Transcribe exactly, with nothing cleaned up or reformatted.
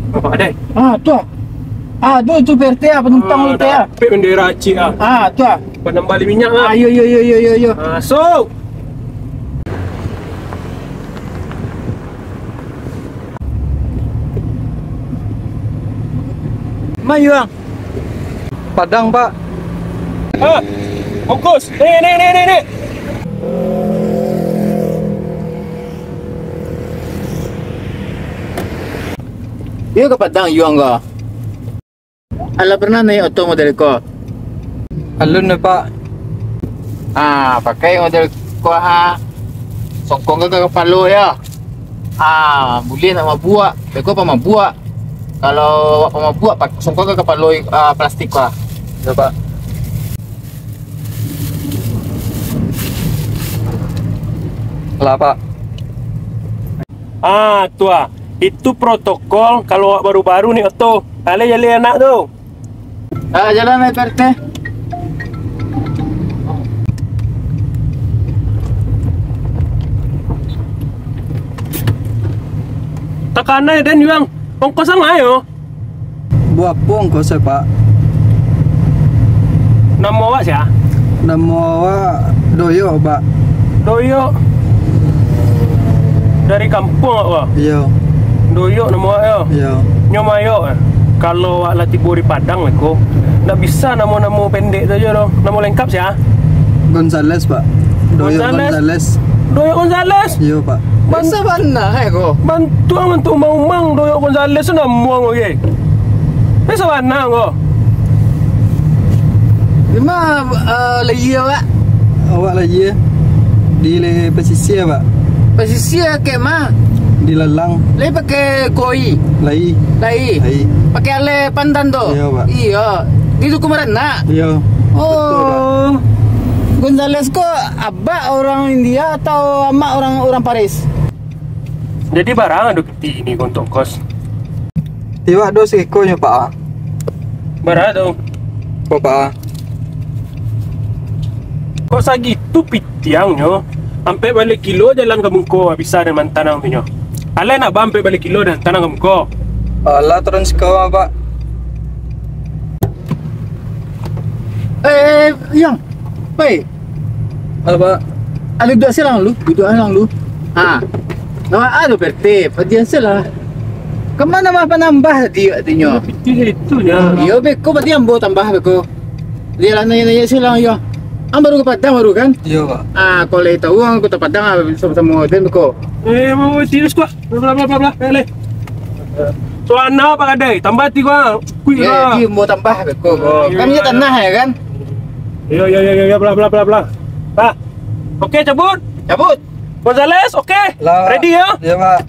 Bapak Adai. Ah, tu ah. Ah, tu, tu P R T ah, penumpang tu ah. Dapek bendera acik ah. Ah, tu ah. Panambah minyak ah. Ah, yo, yo, yo, yo, yo, yo. Masuk. Ma, Yuang? Padang, Pak. Ah, fokus. Ni, ni, ni, ni, ni. Iyo ka Padang, Yuang ko? Alah pernah naiak oto model ko? Alun doh, Pak. Ah, pakai model ko ha. Songkong ka kapalo yo. Ah, buliah nak mabuak. Beko pamabuak. Kalau awak pamabuak, pak-, songkong ka kapalo, ah, plastik ko ha. Yo, Pak. Lah, Pak. Ah, tu ah. Itu protokol kalau awak baru-baru naiak oto. Alai jaleh anak tu. Ah, jalan lai, P R T. Takanai den, Yuang. Ongkos ang ayo. Buah pong ko se, Pak. Namo awak sia? Namo awak Doyok, Pak. Doyok. Dari kampuang awak, Pak? Iyo. Doyok namo awak yo? Iyo. Nyo mayok, eh. Kalau awak lah tibo di Padang ko, ndak bisa namo-namo pendek tu ajo doh. Namo lengkap sia? Gonzales, Pak. Doyok Gonzales. Gonzales. Doyok Gonzales? Iyo, Pak. Ban-, Biasa bana, eh, ko. Bantuak, bantuak umang-umang, Doyok Gonzales tu namuang, oke. Biasa bana, ko. Di ma, eh, lahia, Pak? Awak lahia di le-, pesisir, Pak. Pesisir kek ma? Di Lalang. Lai pakai koi? Lai. Lai? Lai. Pakai alai pandan tu? Iyo, Pak. Iyo. Di Duku Maranak? Iyo. Oh. Betul, Pak. Gonzales ko abak orang India atau amak orang, orang Paris? Jadi, bara ado piti ni ko untuak ongkos? Iwak do saekonyo, Pak. Bara tu? Ko, Pak. Kok sagitu pitiangnyo? Ampek baleh kilo jalan ka muko bisa den mantanang tu nyo. Alai nak ba ampek baleh kilo den tanang ka muko. Alah, turun siko, Pak. Eh, eh, eh, Yang. Wei. Apo? Ah, duduak silang lu, duduak silang lu. Ha. Nama ado P R T, padian silang. Kama mah panambah tadi katonyo? Piti itu nya. Iyo, beko berarti ambo tambah beko. Dia lah naiak-naiak silang yo. Ang baru ka Padang baru kan? Iyo, Pak. Ah, kalau lai tahu ang Kota Padang ah, samo-samo den beko. Eh, mau tius kuah. Bla, bla, bla, bla, bla, eh, leh. Suana Pak Kadai, tambah tigo, kuik lah. Di, mau tambah beko. Oh, kami iyo. Tanah ya kan? Iyo, iyo, iyo, iyo, bla, bla, bla, bla. Bah. Oke, cabut. Cabut. Gonzales, oke. Lah. Ready ya? Iya, Pak.